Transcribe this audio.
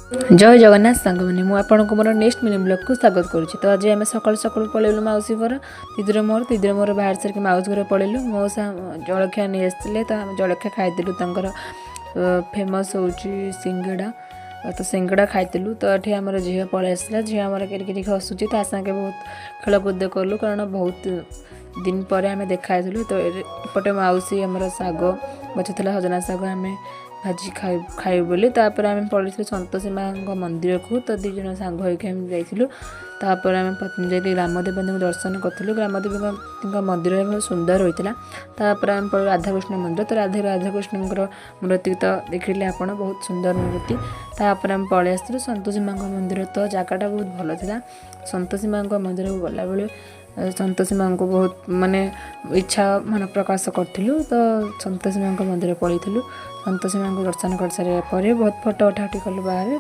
ଜୟ ଜଗନ୍ନାଥ ସାଙ୍ଗମାନେ, ମୁଁ ଆପଣଙ୍କୁ ମୋର ନେକ୍ସଟ ମିନି ବ୍ଲଗ୍କୁ ସ୍ୱାଗତ କରୁଛି। ତ ଆଜି ଆମେ ସକାଳୁ ସକାଳୁ ପଳେଇଲୁ ମାଉସୀ ଘର। ଦିଦିର ମୋର ବାହାରି ସାରିକି ମାଉସୀ ଘର ପଳେଇଲୁ। ମଉସା ଜଳଖିଆ ନେଇ ଆସିଥିଲେ, ତ ଆମେ ଜଳଖିଆ ଖାଇଦେଲୁ। ତାଙ୍କର ଫେମସ୍ ହେଉଛି ସିଙ୍ଗଡ଼ା, ତ ସିଙ୍ଗଡ଼ା ଖାଇଥିଲୁ। ତ ଏଠି ଆମର ଝିଅ ପଳେଇ ଆସିଲା। ଝିଅ ଆମର କିରି ହସୁଛି। ତା ସାଙ୍ଗେ ବହୁତ ଖେଳକୁଦ କଲୁ, କାରଣ ବହୁତ ଦିନ ପରେ ଆମେ ଦେଖା ହେଇଥିଲୁ। ତ ଏପଟେ ମାଉସୀ ଆମର ଶାଗ ବାଛୁଥିଲା, ସଜନା ଶାଗ ଆମେ ଭାଜି ଖାଇବୁ ବୋଲି। ତାପରେ ଆମେ ପଳେଇଥିଲୁ ସନ୍ତୋଷୀ ମାଆଙ୍କ ମନ୍ଦିରକୁ। ତ ଦୁଇ ଜଣ ସାଙ୍ଗ ହେଇକି ଆମେ ଯାଇଥିଲୁ। ତାପରେ ଆମେ ଯାଇକି ଗ୍ରାମଦେବତୀଙ୍କୁ ଦର୍ଶନ କରିଥିଲୁ। ଗ୍ରାମଦେବୀଙ୍କ ମନ୍ଦିର ବହୁତ ସୁନ୍ଦର ହୋଇଥିଲା। ତାପରେ ଆମେ ପଳେଇଲୁ ରାଧାକୃଷ୍ଣ ମନ୍ଦିର। ତ ରାଧାକୃଷ୍ଣଙ୍କର ମୂର୍ତ୍ତି ତ ଦେଖିଲେ ଆପଣ, ବହୁତ ସୁନ୍ଦର ମୂର୍ତ୍ତି। ତାପରେ ଆମେ ପଳେଇ ଆସିଥିଲୁ ସନ୍ତୋଷୀ ମାଆଙ୍କ ମନ୍ଦିର। ତ ଜାଗାଟା ବହୁତ ଭଲ ଥିଲା। ସନ୍ତୋଷୀ ମାଆଙ୍କ ମନ୍ଦିରକୁ ଗଲାବେଳେ ସନ୍ତୋଷୀ ମାଆଙ୍କୁ ବହୁତ ମାନେ ଇଚ୍ଛା ମନ ପ୍ରକାଶ କରିଥିଲୁ। ତ ସନ୍ତୋଷୀ ମାଆଙ୍କ ମନ୍ଦିର ପଳେଇଥିଲୁ। ସନ୍ତୋଷୀ ମାଆଙ୍କୁ ଦର୍ଶନ କରିସାରିବା ପରେ ବହୁତ ଫଟୋ ଉଠା ଉଠି କଲୁ ବାହାରେ।